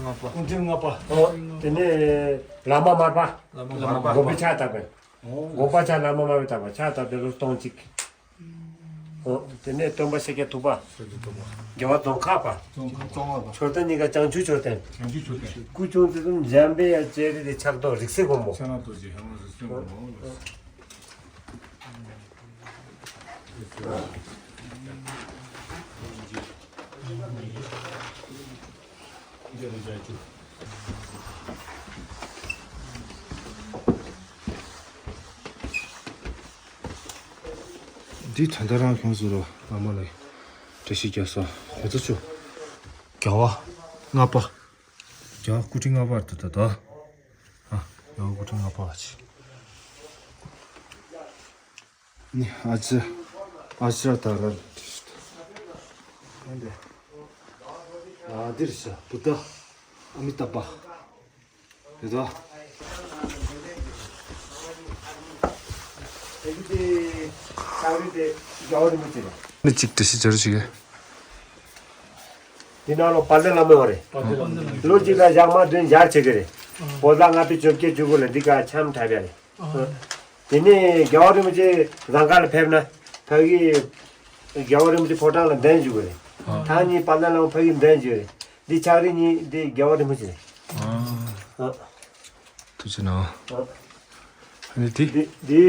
ཕྲེང་ལྔ་པ། ཨོ། དེ་ནི་བླ་མ་མར་པ། བླ་མ་མར་པ། དགོན་པའི་ཕྱག་བཏབ་པས། དགོན་པ་ཕྱག་བླ་མ་མར་པས་བཏབ་པ། ཕྱག་བཏབ་པའི་ལོ་སྟོང་གཅིག། ཨོ། དེ་ནས་སྟོན་པ་ཤཱཀྱ་ཐུབ་པ། ཤཱཀྱ་ཐུབ་པ། རྒྱལ་བ་རྫོང་ཁ་པ། རྫོང་ཁ་པ། མཆོད་རྟེན་གཉིས་ཀ་བྱང་ཆུབ་མཆོད་རྟེན། བྱང་ཆུབ་མཆོད་རྟེན། སྐུ་ཆུང་དེ་ཚོ་འཇམ་པའི་དབྱངས་སྤྱན་རས་གཟིགས་ཕྱག་རྡོར་རིགས་སྲས་མགོན་པོ། ཕྱག་རྡོར་རྗེ་ཧེ་མ་རིགས་སྲས་མགོན་པོ། འདི་ད་ལྟ་རང་ཁོང་ཚོ་རོ་བླ་མ་ལ་བཀྲ་ཤིས་རྒྱལ་སོ་ཧོ་ཙ་ཆུ། རྒྱལ་བ་ལྔ་པ། རྒྱལ་བ་སྐུ་ཕྲེང་ལྔ་པར་དུ་ད་ད། ཨ། རྒྱལ་བ་སྐུ་ཕྲེང་ལྔ་པ་ཅི། ནི་ཨ་ཅི། ཨ་ཅི་ར་ད་ར་ལ་ཏི་ཤི་ཏ། ཨ་འདིར་ཤ་བུདྡྷ་ཨ་མི་ཏ་པ། རེད་དོ། ནི་གཅིག་དྲི་ཤི་སྦྱར་ཞིག་གི། འདི་ནང་ལོ་དཔལ་ལྡན་བླ་མ་ཡོད་རེད། ལོ་གཅིག་ལ་ཞག་མ་བདུན་ཞག་བྱེད་ཀྱི་རེད། བོད་ཟླ་ལྔ་པའི་བཅོ་བརྒྱད་བཅུ་དགུ་ལ་འདི་ག་འཆམ་འཁྲབ་ཡ་རེད། དེ་ནས་རྒྱལ་བ་རིན་པོ་ཆེ་ཟངས་དཀར་ལ་ཕེབས་ན་ཕ་གི་རྒྱལ་བ་རིན་པོ་ཆེ་ཕོ་བྲང་ལ་གདན་འཇུག་གི་རེད། ཐང་གཉིས་དཔལ་ལྡན་བླ་མ་ཕ་གི་གདན་འཇུག་གི་རེད། འདི་ཕྱག་རིས་གཉིས་འདི་རྒྱལ་བ་རིན་པོ་ཆེ་རེད། ཨ། ཐུགས་རྗེ་གནང་། ཨ་ནི་དེ། འདི་འདི་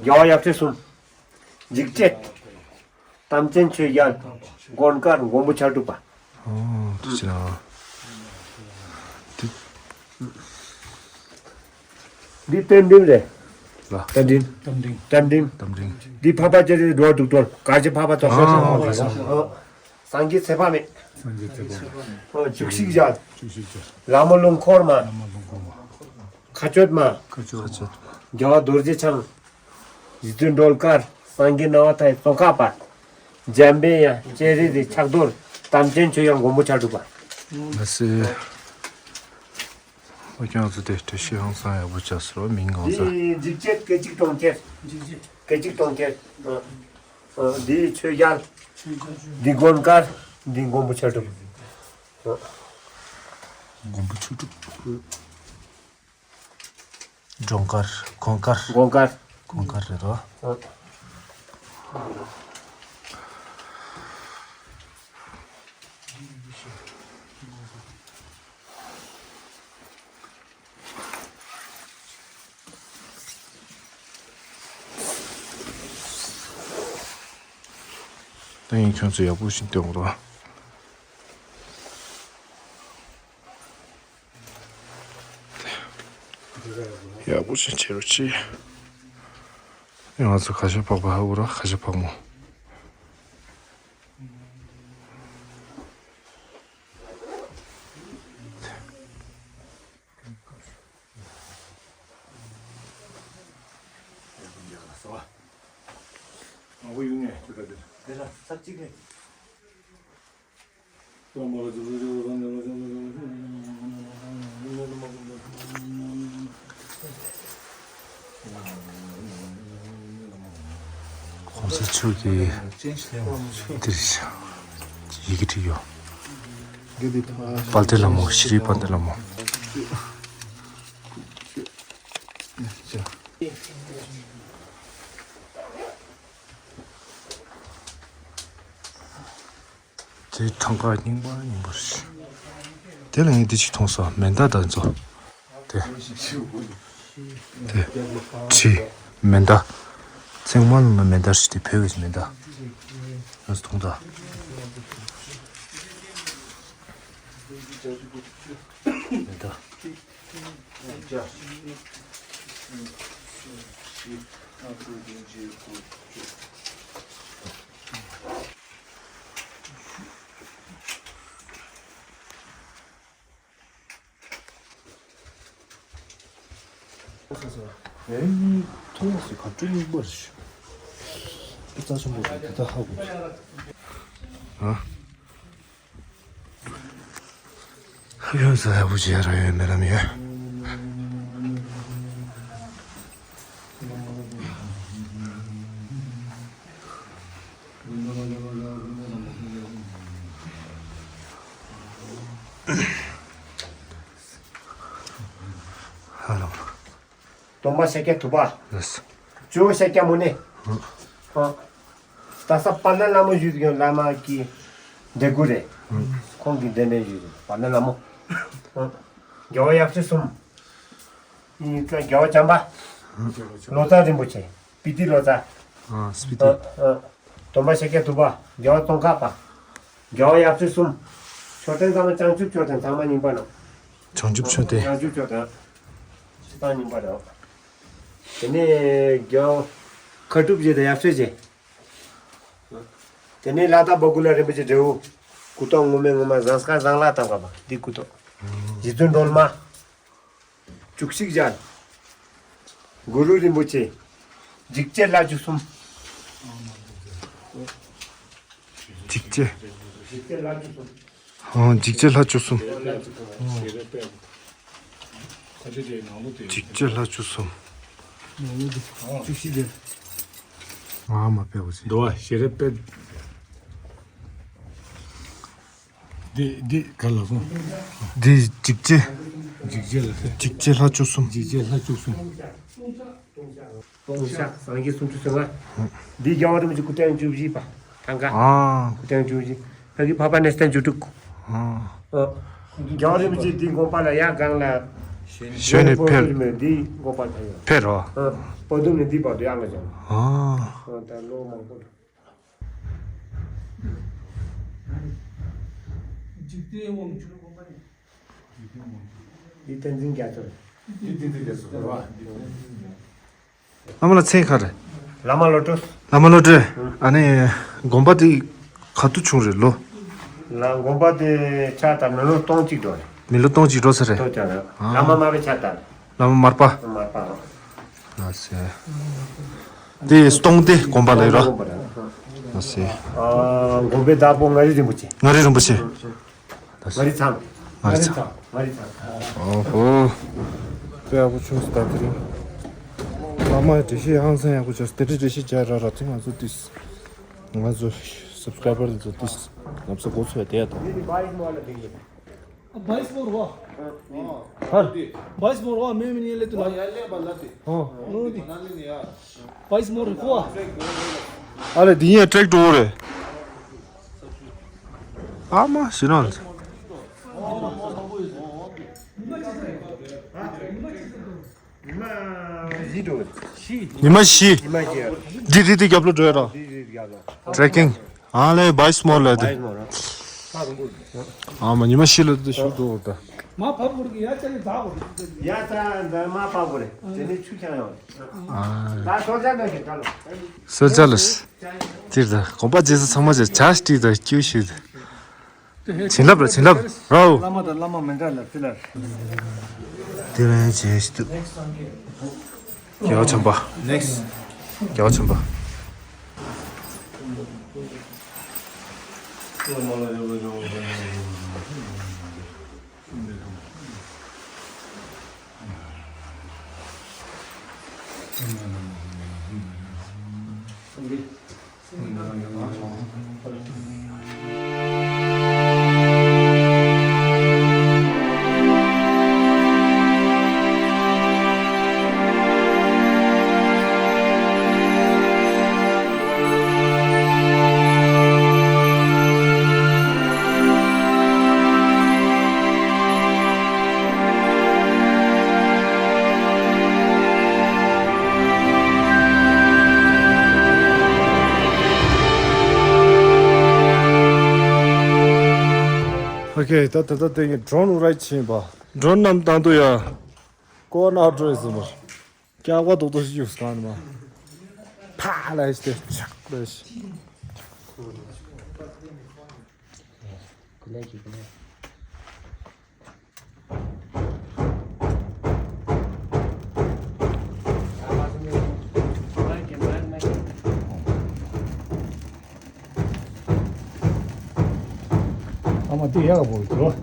རྒྱལ་བ་ཡབ་སྲས་གསུམ། འཇིགས་བྱེད། དམ་ཅན་ཆོས་རྒྱལ། མགོན་དཀར་མགོན་པོ་ཕྱག་དྲུག་པ། ཨོ། དེ་ཅི་ན། དེ། འདི་རྟ་མགྲིན་རེད། ལ། རྟ་མགྲིན། རྟ་མགྲིན། རྟ་མགྲིན། རྟ་མགྲིན། འདི་འཕགས་པ་སྤྱན་རས་གཟིགས་འགྲོ་བ་དྲུག་སྟོར་གར་གྱི་འཕགས་པ་ཙོག་ཤ་ཤ། ཨོ། ཨོ། སངས་རྒྱས་ཚེ་དཔག་མེད། སངས་རྒྱས་ཚེ་དཔག་མེད། ཨོ། བཅུ་གཅིག་ཞལ། བཅུ་གཅིག་ཞལ། ལྷ་མོ་ལུང་འཁོར་མ། ལྷ་མོ་ལུང་འཁོར་མ། མཁའ་སྤྱོད་མ། མཁའ་སྤྱོད་མ། རྒྱལ་བ་རྡོ་རྗེ་འཆང་། རྗེ་བཙུན་སྒྲོལ་དཀར། སངས་རྒྱས་སྣང་བ་མཐའ་ཡས་ཙོང་ཁ་པ། འཇམ་པའི་དབྱངས་སྤྱན་རས་གཟིགས་ཕྱག་རྡོར། དམ་ཅན་ཆོས་དབྱངས་མགོན་པོ་ཕྱག་དྲུག་པ། ལགས་སེ། ཨོ་ཀྱང་ཚོ་དེ་བཀྲ་ཤིས་ཧང་སང་ཡག་པོ་བྱ་ཟེར་བ་མིང་གང་ཟེར། འདི་འཇིགས་བྱེད་སྐད་ཅིག་གྲོང་ཁྱེར། འཇིགས་བྱེད་སྐད་ཅིག་གྲོང་ཁྱེར། ཨ། ཨ། འདི་ཆོས་རྒྱལ། ཆོས་རྒྱལ། འདི་མགོན་དཀར། འདི་མགོན་པོ་ཕྱག་དྲུག་ཨ། མགོན་པོ་ཕྱག་དྲུག་སྒྲོང་དཀར། གོང་དཀར། གོང་དཀར། གོང་དཀར་རེད་དོ། ཨ། ད་ཡིན་ཁྱོད་ཚོ་ཡག་པོ་ཞིག་སྟོན་དགོས་རོགས། ཡག་པོ་ཞིག་བྱེད་རོགས་གྱིས། ང་ཚོ་ཁ་ཤ་ཕག་པ་ཧ་གོ་ར། ཁ་ཤ་ཕག་མོ། གོང་ས་མཆོག་གིས་འདིར་ཡི་གེ་བྲིས་ཡོད། དཔལ་ལྡན་ལྷ་མོ། ཤྲི་དཔལ་ལྡན་ལྷ་མོ། དེ་ཐང་ག་རྙིང་པ་རྙིང་པ་རེད། དེ་ལ་ངས་འདི་གཅིག་མཐོང་སོང་། མེ་མདའ་དང་ཚོ། དེ། དེ། གྲི། མེ་མདའ། ཚེང་མ་ལ་མེ་མདའ་ཞིག་དེ་བོད་ཀྱི་མེ་མདའ། ང་ཚོ་མཐོང་ད། མེ་མདའ། ཨེ། མཐོང་བ་ཞིག་ག་ཅུང་མིག་དམར་ཞིག་རྩ་ཆེན་པོ་རེད། དེ་ད་ཧ་གོ། ཨ། ཧ་གོ་ས་ཧ་གོ་བྱེད་ར་ཡོད་མེད་ལམ་ཡོད། ཧ་ལམ། སྟོན་པ་ཤཱཀྱ་ཐུབ་པ། ལགས། ཇོ་བོ་ཤཱཀྱ་མུ་ནེ། ཨ། ད་ས་པ་ན་ལྷ་མོ་བཞུགས་ཡོད། བླ་མ་གི་འདྲེ་གུ་རེད། ཁོང་གི་འདྲེ་མེ་བཞུགས་ཡོད། པ་ན་ལྷ་མོ། ཨ། རྒྱལ་བ་ཡབ་སྲས་གསུམ། ཨིན་ཙ་རྒྱལ་བ་བྱམས་པ། ལོ་ཙཱ་རིན་པོ་ཆེ། སྤི་ཏི་ལོ་ཙཱ། ཨ། སྤི་ཏི། ཨ། ཨ། སྟོན་པ་ཤཱཀྱ་ཐུབ་པ། རྒྱལ་བ་ཙོང་ཁ་པ། རྒྱལ་བ་ཡབ་སྲས་གསུམ། མཆོད་རྟེན་ཚང་མ་བྱང་ཆུབ་མཆོད་རྟེན་ཚང་མ་རྙིང་པ་ནང་། བྱང་ཆུབ་མཆོད་རྟེན། བྱང་ཆུབ་མཆོད་རྟེན། ཆོས་ཐང་རྙིང་པ་རེད། དེ་ནས་རྒྱལ་བ་མཁའ་གྲུབ་རྗེ་དང་ཡབ་སྲས་རྗེ། དེ་ནས་ལ་དྭགས་བ་ཀུ་ལ་རིན་པོ་ཆེ་འབྲས་བུ། སྐུ་ཐང་ངོ་མ་ངོ་མ་ཟངས་དཀར་ཟངས་ལ་དང་འདྲ་བ་འདི་སྐུ་ཐོག་རྗེ་བཙུན་སྒྲོལ་མ། བཅུ་གཅིག་ཞལ། གུ་རུ་རིན་པོ་ཆེ། འཇིགས་བྱེད་ལྷ་བཅུ་གསུམ། འཇིགས་བྱེད། འཇིགས་བྱེད་ལྷ་བཅུ་གསུམ། ཨོ། འཇིགས་བྱེད་ལྷ་བཅུ་གསུམ། འཇིགས་བྱེད་ལྷ་བཅུ་གསུམ། བཅུ་གཅིག་ཞལ། ཨ་མ་དཔེ་བོ་ཟེར། འདུག་བ། ཞལ་རས་དཔེ། འདི་འདི་ག་ལ་སོང་། འདི་འཇིགས་བྱེད། འཇིགས་བྱེད་ལ་ཟེར། འཇིགས་བྱེད་ལྷ་བཅུ་གསུམ། འཇིགས་བྱེད་ལྷ་བཅུ་གསུམ། སྟོང་ཤ་སངས་རྒྱས་སུམ་ཅུ་སོ་ལྔ། འདི་རྒྱལ་བ་རིན་པོ་ཆེ་སྐུ་ཕྲེང་བཅུ་བཞི་པ། ཐང་ག་ཨ། སྐུ་ཕྲེང་བཅུ་བཞི། ཕ་གི་འཕགས་པ་གནས་བརྟན་བཅུ་དྲུག་ཨ། ཨ། རྒྱལ་བ་རིན་པོ་ཆེ་འདི་དགོན་པ་ལ་ཡར་སྒང་ལ། ཞོན་ནས་ཕེབས། འདི་དགོན་པ་ལ་ཡོད། ཕེབས་རོ། ཨ། པོ་ཏུ་ནས་འདི་བར་དུ་ཡར་ལ་སོང་། ཨ། ཨ། ད་ལོ་མང་པོ་འགྲོ། འཇིག་རྟེན་དབང་ཕྱུག་དགོན་པ་ནས། འདི་བསྟན་འཛིན་རྒྱ་མཚོ་རེད། འདི་བསྟན་འཛིན་རྒྱ་མཚོ་རེད་བ། བླ་མ་ལ་མཚན་ག་རེ། བླ་མ་བློ་གྲོས། བླ་མ་བློ་གྲོས། ཨ་ནི་དགོན་པ་དེ་ག་དུས་བྱུང་རེད་ལོ། ལ་དགོན་པ་དེ་ཆགས་ད་མི་ལོ་སྟོང་གཅིག་འགྲོ་རེད། མི་ལོ་སྟོང་གཅིག་འགྲོ་ས་རེད། སྟོང་གཅིག་རེད། ཨ། བླ་མ་མར་པ་ཆགས་ད། བླ་མ་མར་པ། མར་པ། ལགས་སེ། དེ་སྟོང་སྡེ་དགོན་པ་ལ་ཡོད་ར། ལགས་སེ། ཨ། དགོན་པའི་བདག་པོ་མངའ་རིས་རིན་པོ་ཆེ། མངའ་རིས་རིན་པོ་ཆེ། མངའ་རིས་ཚང་། མངའ་རིས་ཚང་། མངའ་རིས་ཚང་། ཨོ་ཧོ། དཔེ་ཡག་པོ་བྱུང་སོང་ད་དེ་རིང་། བླ་མ་འགྲེལ་བཤད་ཧང་སང་ཡག་པོ་བྱས་སོང་། དེ་འདྲའི་འགྲེལ་བཤད་རྒྱག་ར་ར་དེ་ང་ཚོ་དུས། ང་ཚོ་སབ་སི་ཀ་རའི་བར་དེ་ཚོ་དུས། ང་ཚོ་འགོ་ཚུགས་དེ་ཡ་དང་། बाईस मोड़ हुआ। बाईस मोड़ हुआ, मैं भी नहीं लेते ना। हाँ, उन्होंने बाईस मोड़ हुआ। अरे दिए ट्रैक डोर है। आमा सिनल। ཉི་མ་བཞི་འགྲོ། ཉི་མ་བཞི། ཉི་མ་བཞི། འདི་རི་དེ་རྒྱབ་ལོ་འགྲོ་ཡ་ར། འདི་རི་རྒྱབ་ལོ། ཊེ་རེ་ཀིང་། ཨ་ལེ་བཱའི་སི་མོར་ལ་དེ། བཱའི་སི་མོར་ར། ཨ་མ་ཉི་མ་བཞི་ལ་དེ་ཞུ་འགྲོ་ད། མ་བབས་དགོས་ཀྱི་ཡ་ཅག་གི་འཛག་དགོས་རེད། ཡ་ཙ་འཛག་མ་བབས་དགོས་རེད། དེ་ནས་ཆུ་ཆང་ཡོང་རེད། ད་སོར་ཆ་འདོན་གྱི་ད་ལོ། སོར་ཆ་ལ། དེར་ད་གོམ་པ་རྗེས་སུ་ཚང་མ་བྱས་བྱ་སྤྲིས་དང་སྐྱུ་ཤིག་བྱིན་རླབས་ལ་བྱིན་རླབས་རའོ། བླ་མ་དང་བླ་མ་མི་འདྲ་ལ་ཕི་ལར། དེ་རང་བྱས་ཤིག་ཏུ། རྒྱལ་བ་བྱམས་པ། ནེགསི། རྒྱལ་བ་བྱམས་པ། ཨོ་ཁེ། ད་ད་ད་དེ་ཡིན། ཌོ་རོན་རའིཊ་ཕྱིན་པ། ཌོ་རོན་རྣམས་བཏང་དུ་ཡ། ཀོ་ན་ཌོ་རོན་ཟིན་པ། སྐྱག་པ་རྡོག་རྡོག་ཞིག་གཡུགས་སོང་ནི་མ། ཕ་ལ་ཞིག་དེ་ཆག་ལ་ཞིག་ཨ་མ་དེ་ཡག་པོ་འདུག་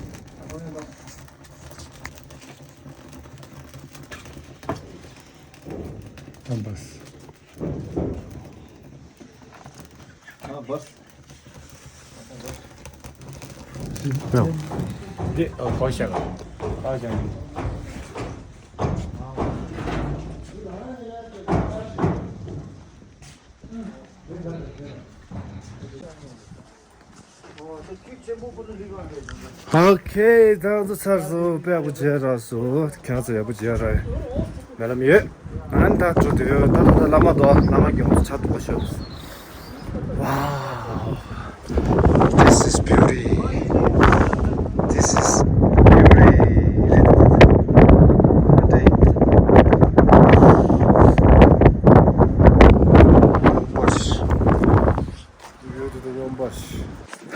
ཨ་བས། ཨ་བས། འདི་ཨ་གོ་ཤག་གོ་ཤག་ཨོ་ཁེ། ད་ང་ཚོ་ཚར་སོང་། དཔེ་ཡག་པོ་མཇལ་རག་སོང་། ཁྱེད་ཚོ་ཡག་པོ་མཇལ་རག་མེད་ལམ་ཡོད། ཨ་ནི་ད་འགྲོ་དུས་ད་ད་ད་བླ་མ་དོ། བླ་མ་གི་ཡོངས་སུ་ཆ་དུ་བ་ཤོག Wow, this is beauty. This is beauty.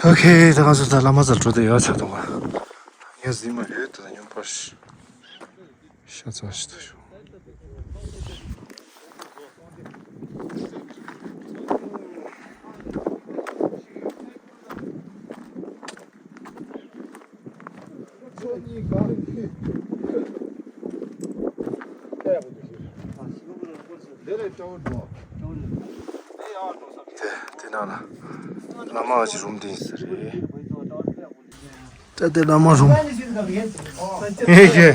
ཨོ་ཁེ། ད་ང་ཚོ་ད་བླ་མ་སར་འགྲོ་དེ་ཡོད་ཆགས་འདུག་ག་ངས་གཟིགས་མ་ཡོད་དུ་ད་ཉུང་པར་ཤ་ཚ་ཞིག་ཏུ་ཞུ། དེ་དེ་ནང་ལ་བླ་མ་ཅིག་རུམ་དེ་ཡིན་ས་རེད། ད་དེ་བླ་མ་རུམ། ཧེ་ཧེ།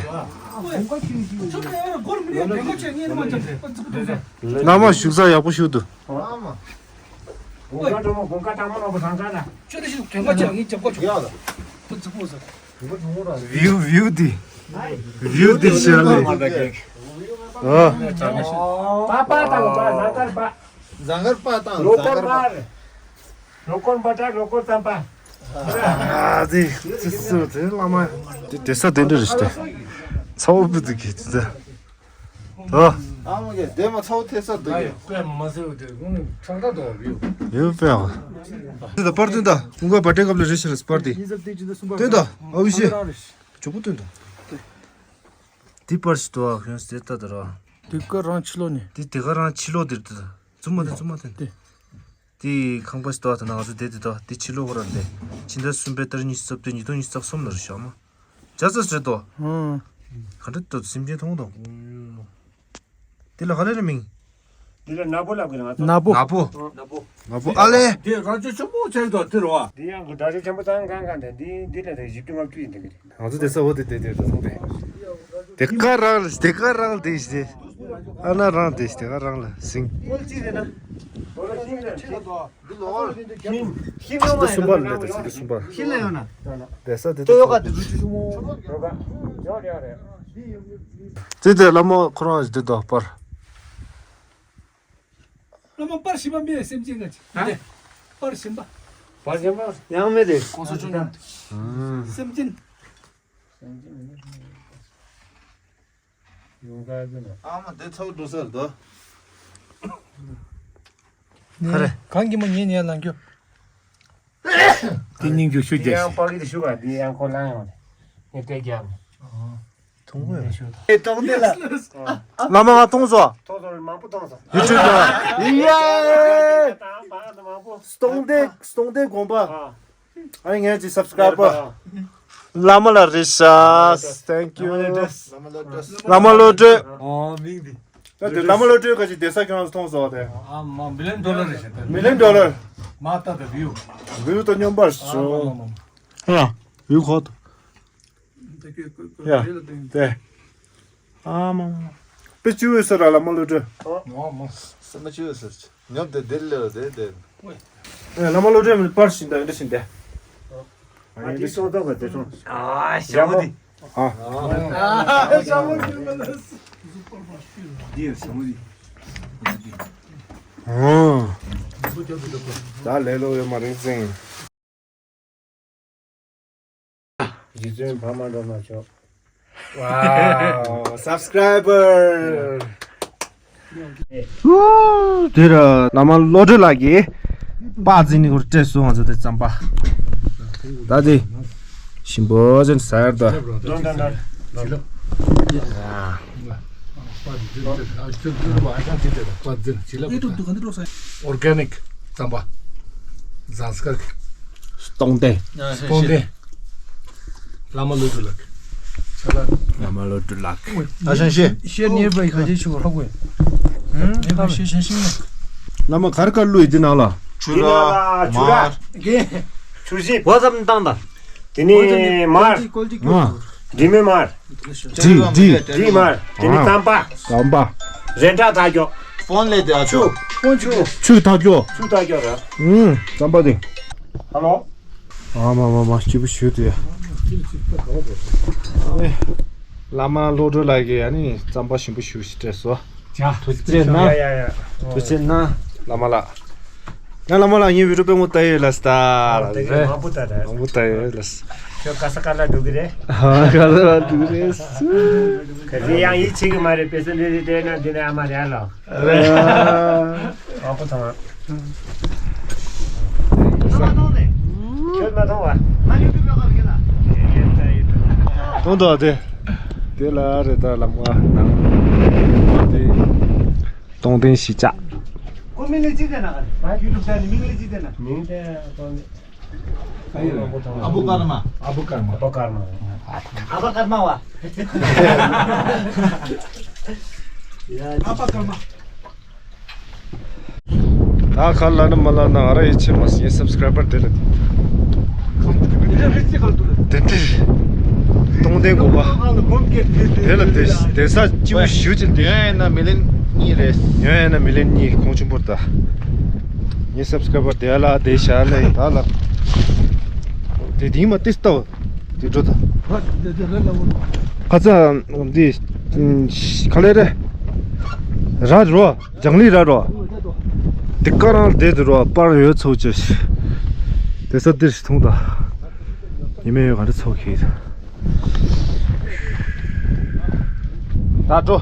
བླ་མ་བཞུགས་ས་ཡག་པོ་བཞུགས་འདུག་དགུན་ཁ་དྲོ་མོ། དགུན་ཁ་དྲང་མོ་ནོར་བུ་ཟངས་དཀར་ལ། ཁྱོད་རེ་ཞིག་དོན་ཁ་ཅག་ངས་རྒྱབ་ཁ་ཆོག་ཡག་ལ། ཏུ་ཙི་ཕོ་ཟ། བིའུ་བིའུ་འདི། བིའུ་འདི་ཤར་ལེ། ཨ། པ་པ་དང་པ། ཟངས་དཀར་པ། ཟངས་དཀར་པ་དང་ཟངས་དཀར་པ། རོ་ཀོར་པ་ཏྲ། རོ་ཀོར་ཙམ་པ། ཨ་ཙི་ཙི་ཙི་ཙི་བླ་མ། དེ་དེ་ས་དེ་འདྲ་རེད་ཤི་ཏེ། ཚ་བོ་བུ་ཙི་གི་ཙི་ཙི། ཨ། ཨ་མ་གི་དེ་མ་ཚ་བོ་ཐེ་ས་དེ་གི། དཔེ་མ་ཟེར་བ་དེ་ཀུན་ཁྲག་ཁྲག་དོ་བིའུ། ཡོད་པའི་ཨ། དེ་ད་པར་སྟོན་ད། ཀུན་དགའ་བ་ཏྲའི་སྐབས་ལ་རེ་ཞིག་ལ་པར་དེ་སྟོན་ད། ཨ་བི་ཤེ། ཇོ་བོ་སྟོན་ད། དེ་པར་ཞིག་ཏུ་ཨ་ཁྱོད་ཟེར་ད་ད་ར། དེ་ག་རང་ཕྱི་ལོགས་ནས། དེ་དེ་ག་རང་ཕྱི་ལོགས་དེར་དེ་ད། ཙུམ་མ་དེ་ཙུམ་མ་དེ། དེ། དེ་ཁང་པ་ཞིག་ཏུ་ཨ་ད་ན་ང་ཚོ་དེ་དེ་ད། དེ་ཕྱི་ལོགས་ག་རང་དེ། ཕྱི་ཟླ་གསུམ་པའི་ཏ་རིག་ཉི་ཤུ་རྩ་བདུན་ཉིས་སྟོང་ཉི་ཤུ་རྩ་གསུམ་ལ་རེད་ཤག་མ། ཇ་ཙ་ཟེར་དོ། ཧུམ། ག་འདྲ་ཏོ་སེམས་ཅན་མཐོང་དང་། དེ་ལ་ག་ལེ་རེ་མིང་། འདི་ལ་ནག་པོ་ལབ་གི་རེད་ང་ཚོ། ནག་པོ། ནག་པོ། ནག་པོ། ནག་པོ་ཨ་ལེ། དེ་རྭ་ཅོ་ཆེན་པོ་ཆགས་དོ་དེ་རེད་བ། འདི་ཡང་གི་རྭ་ཅོ་ཆེན་པོ་ཚང་གང་གང་དེ་འདི་འདི་ལ་རེ་བཞི་བཅུ་ལྔ་བཅུ་ཡིན་དེ་གི་རེད། ང་ཚོ་དེ་ས་འོ་དེ་དེ་དེ་ར་ཚང་དེ། དེ་ཀ་རང་ལ་དེ་ཀ་རང་དེ་ཞི་དེ། ཨ་ན་རང་དེ་ཞི་དེ་ཀ་རང་ལ་སིང་། འདི་ལོ། ཤིང་ཤིང་ལ་ཡོང་ན། ཤིང་ལ་ཡོང་ན། དེ་ས་དེ་དེ་ཡོ་ག་དེ་རུ་ཅུ་ཤུ་མོ། ཡོ་ག་ཡོ་རེ་ཡོ་རེ། དེ་དེ་བླ་མ་ཁོ་རང་ཞི་དེ་དོ་པར། བླ་མ་པར་ཞིམ་པ་མེད་སེམས་ཅན་ག་ཅི། ཧ། པར་ཞིམ་པ། པར་ཞིམ་པ་ཡང་མེད་དེ། གོང་ས་མཆོག་ཉམས། སེམས་ཅན། ཡོང་ག་ཟེར་ན། ཨ་མ་དེ་ཚོགས་འགྲོ་ས་རེད་དོ། ཁ་རེ། གང་གི་མ་ཉན་ཉན་ལང་རྒྱུ། དེ་སྙིང་རྗེ་ཞུ་རྒྱུ། དེ་ཡང་པ་གི་དེ་ཞུ་ག་དེ་ཡང་ཁོ་ལང་ཡོང་ནས་ངས་སྤྲད་རྒྱག་མོ། མཐོང་གི་ཡོད། ཨེ་གཏོང་དེ་ལ། བླ་མ་ང་མཐོང་སོང་། མཐོང་སོང་མང་པོ་མཐོང་སོང་། ཡུ་ཊུབ་ལ། ཡེ། ད་མང་དུ་མང་པོ། སྟོང་སྡེ་སྟོང་སྡེ་དགོན་པ། ཨ། ཨ་ངས་ཅི་སབ་སི་ཀ་རའེ་བར། བླ་མ་ལ་རེ་ཤ། Thank you། བླ་མ་བློ་གྲོས། ཨོ་མིང་འདི། ད་དེ་བླ་མ་བློ་གྲོས་ག་ཅིག་བསྡད་ས་ཁྱོད་རང་ཚོ་མཐོང་སོང་བ་དེ། ཨ་མ་མི་ལི་ཡོན་ཌོ་ལར་རེད་ཤག་ད། མི་ལི་ཡོན་ཌོ་ལར། མ་ལྟ་ད་བིའུ། བིའུ་དང་སྙོམས་པར་ཞོག་ཨ་ཡ། བིའུ་ཁོ་ད། ཡ། དེ། ཨ་མ་མ། དཔེ་བཅུ་འོས་ས་ར་བླ་མ་བློ་གྲོས། ཨོ་མ། སེམས་མ་བཅུ་འོས་ས་ར་ཉོབ་དེ་དེ་ལེ་བ་དེ་དེ། ཨེ་བླ་མ་བློ་གྲོས་པར་ཞིག་འདའ་འདྲ་ཞིག་འདའ། ཨ་དེ་སོང་ཙང་ག་དེ་སོང་། ཨ་ཞྭ་མོ་དེ། ཨ། ཨ་ཞྭ་མོ་དེ་ལ། དེ་ཞྭ་མོ་དེ། ཨ། ད་ལས་ལོ་ཡོད་མ་རིག་ཙང་། རྗེ་བཙུན་འཕགས་མ་སྒྲོལ་མ་མཆོག Wow, subscriber. ཨུ། དེ་ར་བླ་མ་བློ་གྲོས་ལགས་ཀྱིས་པར་འཛིན་ནི་ཁོར་སྤྲད་སོང་ང་ཚོ་དེ་རྩམ་པ། ད་དེ་ཞིམ་པོ་ཅན་ཟ་ཡར་ད། Organic རྩམ་པ། ཟངས་དཀར། སྟོང་ལྡན། སྟོང་ལྡན། བླ་མ་བློ་གྲོས་ལགས། བླ་མ་བློ་གྲོས་ལགས། ཨ་ཞང་ཤེས། ཤེས་ཉེས་པའི་ག་ཅི་ཆུ་ལྷོག་པས། ཉེས་པའི་ཤེས་ཤེས་ཤིང་ནས། བླ་མ་གར་གར་བླུགས་ཡི་འདི་ནང་ལ། ཆུ་ར། མར། ཆུ་ཞིབ། བ་ཙམ་བཏང་ད། དེ་ནས་མར། ཨ། འབྲི་མོའི་མར། འབྲི་འབྲི། འབྲི་མར། དེ་ནས་རྩམ་པ། རྩམ་པ། རེ་འདྲ་ཐག་ཀྱོག་ཕོན་ལས་དེ་ཨ་ཆུ། ཆུ། ཕོན་ཆུ། ཆུ་ཐག་ཀྱོག་ཆུ་ཐག་ཀྱོག་ར། ཨུམ། རྩམ་པ་དེ། ཧ་ལོ། ཨ་མ་མ་མ་སྐྱིད་པོ་ཞུ་དེ། ཨེ། བླ་མ་བློ་གྲོས་ལགས་ཀྱིས་ཨ་ནི་རྩམ་པ་ཞིམ་པོ་ཞུ་ཞིག་སྤྲད་སོ། ཐུགས་རྗེ་གནང་། ཡ་ཡ་ཡ། ཐུགས་རྗེ་གནང་། བླ་མ་ལགས། ཡང་བླ་མ་ལགས་ངའི་བི་ཌིའོ་དཔེ་མང་པོ་ལྟ་ཡོད་ལ་སྟ་ལ་རེད། མང་པོ་ལྟ་རེད། མང་པོ་ལྟ་ཡོད་ལ་སྟ། ཁྱོད་ག་ས་ག་ལ་འགྲོ་གི་རེད། ཧ་ག་ས་ག་འགྲོ་གི་རེད། ག་ཚོད་ཡང་ཡིད་ཆེས་གི་མ་རེད། དཔེ་ས་འདི་རེད་དེ་ན་འདི་ན་ཨ་མ་རེད་ཨ་ལོ། རེད། མང་པོ་ཐང་། ཁྱོད་མ་མཐོང་བ། མཐོང་དོ་དེ། དེ་ལ་རེད་ད་ལམ་བ་ནང་། དེ། སྟོང་ལྡན་གཞིས་ཆགས། ཁོ་མིང་ལ་ཅི་ཟེར་ན་ག་རེ། ཡུ་ཊུབ་ས་ནི་མིང་ལ་ཅི་ཟེར་ན། མིང་དེ་སྟོང་ལྡན། ཨ་བུ་ཀརྨ། ཨ་བུ་ཀརྨ། ཨ་བུ་ཀརྨ། ཨ་བུ་ཀརྨ་བ། ཨ་བུ་ཀརྨ། ད་ག་ལ་ནི་མ་ལ་ན་ང་ར་ཡིད་ཆེས་མ་སོང་། ངའི་སབ་སི་ཀ་རའེ་བར་དེ་ལ་དེ་འདྲ་སྟོང་ལྡན་དགོན་པ་དེ་ལ་དེ་དེ་ས་སྐྱིད་པོ་ཞུ་ཅིག་དེ་ཡོད་ན་མི་ལེ་གཉིས་རེད། ཡོད་ན་མི་ལེ་གཉིས་གོང་ཆེན་པོ་ད། ངའི་སབ་སི་ཀ་རའེ་བར་དེ་ལ་དེ་ཤ་ལེ་ད་ལ་དེ་དེ་མ་ཏིས་ཏོ། དེ་འགྲོ་ད། ཁ་ཚ་འདི་ག་ལེ་རེད། ར་རོ། ལྗང་ལི་ར་རོ། དེ་ཀ་རང་བསྡད་དུ་རོ་པར་ཡོད་ཚོགས་ཀྱི། དེ་ས་འདིར་ཐུང་ད། ཉི་མ་ཡོད་ག་རེ་ཚོགས་ཀྱི། ད་འགྲོ།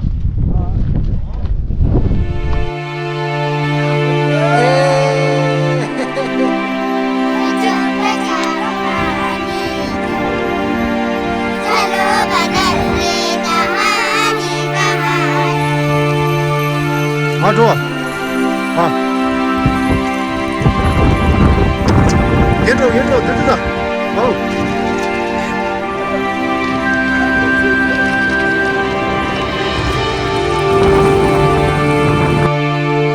ང་འགྲོ། ཨ། ཡིན་འགྲོ་ཡིན་འགྲོ་དེ་དེ་ད། ཨོ།